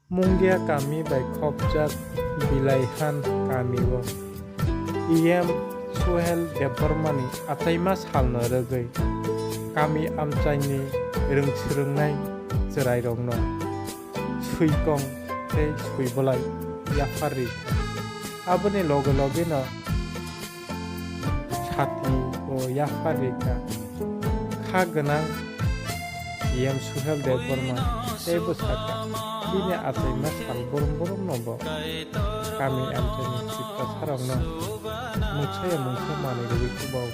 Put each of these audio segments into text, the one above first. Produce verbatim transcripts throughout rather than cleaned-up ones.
Mungia kami bai khopjak Bilaihan kamio E M Suhel Debbarmani achaima salno rwgwi kami amchaini rwngswrwngnai chwrairokno swikong tei swibolai yaphar rikha. Aboni loge logeno sati o yaphar rikha. Kha gwnang E M Suhel Debbarma teibo sakha, bini achaima sal borom boromno bo kami amchaini Tiprasarokno mungsa ya mungsa manwi rwgwi chuba o.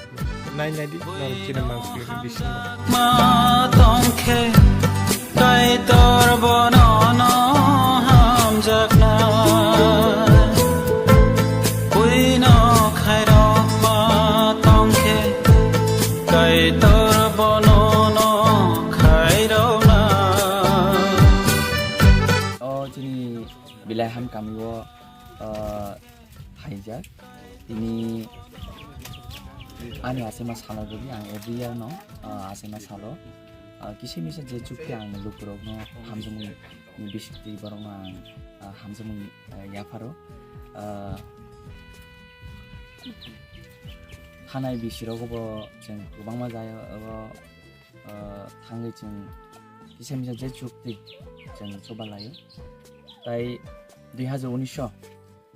Nai nai di, norok chini mangpili ni bisingo. Ma tongkhe Kaitor bono no hamjakna, buino khairokma tongkhe Kaitor bono no khairokna. O chini Bilaihan kamio, ah, phaijak. Tini ani achaima salo rwgwi ang every year no, ah, achaima salo, ah, kisa misa je chukti ang lukurokno hamjakmung ni bisingtwi borokno ang, ah, hamjakmung, ah, yapharo. Ah, thanai bisirogo bo chwng kwbangma jaya, abo, ah, thangwi chwng kisa misa je chukti chwng chuba laio. Tai dui hazar unisho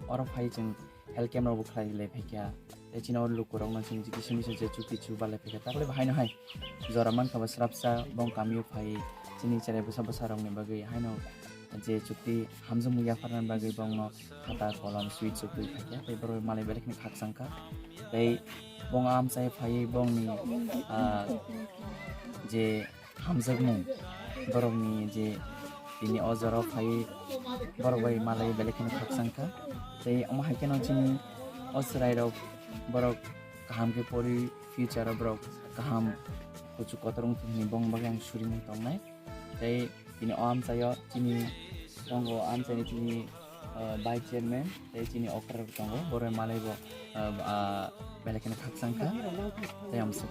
oro phai chwng health camp rokbo khlai lai phaikha. Tei chini o lukurokno chwng kisa misa je chukti chuba lai phaikha. Takle bo haino hai jora mankha bo srapsa bong kamio phai chini cherai bwsa bwsarokni bagwi haino je chukti hamjakmung yapharnani bagwi bongno khata kolom swi chukwi phaikha. Tei borok malai belai kheno khakchangkha. Tei bong amchai phaiwi bongni, ah, je hamjakmung borokni je tini o jora phaiwi borok bai malai belai kheno khakchangkha. Tei omo hai kheno chini o chwrairok borok kaham khe pori future o borok kaham kuchuk kotor wngthok hinwi bongni bagwi ang surimung tongnai. Tei tini o amchaio chini tongo amchaini chini, ah, vice chairman tei chini okra rok tongo, borok malai bo, ah, ah, belai kheno khakchangkha tei amsuk.